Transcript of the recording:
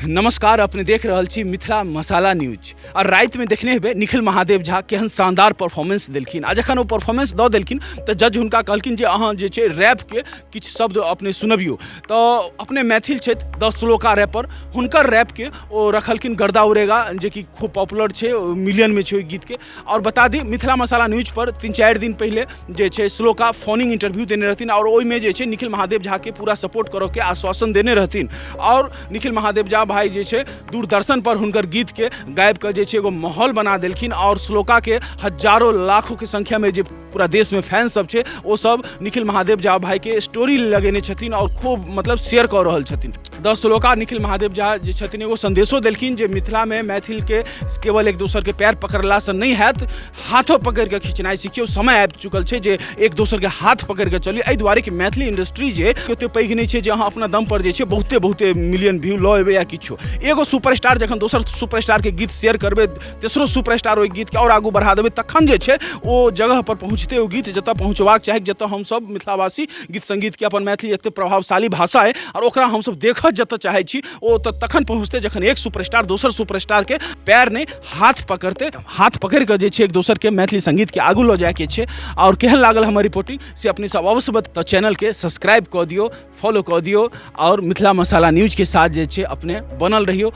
नमस्कार, अपने देख रहल छी मिथिला मसाला न्यूज। आ रातिमे देखने हेबै निखिल महादेव झा केहन शानदार परफॉर्मेंस देलखिन। आ जखन ओ परफॉर्मेंस दऽ देलखिन तऽ जज हुनका कहलखिन जे अहाँ जे छै रैपके किछु शब्द अपने सुनबियौ। तऽ अपने मैथिल छथि द श्लोका रैपर, हुनकर रैपके ओ रखलखिन गर्दा उड़ेगा, जेकि खूब पॉपुलर छै, मिलियनमे छै ओहि गीतके। आओर बता दी, मिथिला मसाला न्यूज पर 3-4 दिन पहिले जे छै श्लोका फोनिंग इंटरव्यू देने रहथिन आओर ओहिमे जे छै निखिल महादेव झाके पूरा सपोर्ट करऽके आश्वासन देने रहथिन। आओर निखिल महादेव झा भाई जे छै दूरदर्शन पर हुनकर गीतके गाबिकऽ जे छै एगो माहौल बना देलखिन। आओर श्लोकाके हजारों लाखोंके संख्यामे जे पूरा देशमे फैन सब छै ओ सब निखिल महादेव झा भाईके स्टोरी लगेने छथिन आओर खूब मतलब शेयर कऽ रहल छथिन। द श्लोका निखिल महादेव झा जे छथिन एगो संदेशो देलखिन जे मिथिलामे मैथिलके केवल एक दोसरके पैर पकड़लासँ नहि हैत, हाथो पकड़िके खिचनाइ सिखियौ। समय आबि चुकल छै जे एक दोसरके हाथ पकड़िके चलियौ। एहि दुआरे कि मैथिली इंडस्ट्री जे ओते पैघ नहि छै जे अहाँ अपना दम पर जे छै बहुते बहुते मिलियन व्यू लऽ एबै या किछो। एगो सुपरस्टार जखन दोसर सुपरस्टारके गीत शेयर करबै, तेसरो सुपरस्टार ओहि गीतके आओर आगू बढ़ा देबै, तखन जे छै ओ जगह पर पहुँचतै ओ गीत जतऽ पहुँचबाक चाही, जतऽ हमसब मिथिलावासी गीत सङ्गीतके अपन मैथिली एते प्रभावशाली भाषा अइ आओर ओकरा हमसब देखऽ जतऽ चाहै छी ओ तऽ तखन पहुँचतै जखन एक सुपरस्टार दोसर सुपरस्टारके पैर नहि हाथ पकड़तै। हाथ पकड़ि कऽ जे छै एक दोसरके मैथिली सङ्गीतके आगू लऽ जाइके छै। आओर केहन लागल हमर रिपोर्टिंग से अपने सब अवश्य बत तऽ चैनलके सब्सक्राइब कऽ दियौ, फॉलो कऽ दियौ आओर मिथिला मसाला न्यूजके साथ जे छै अपने बनल रहियौ।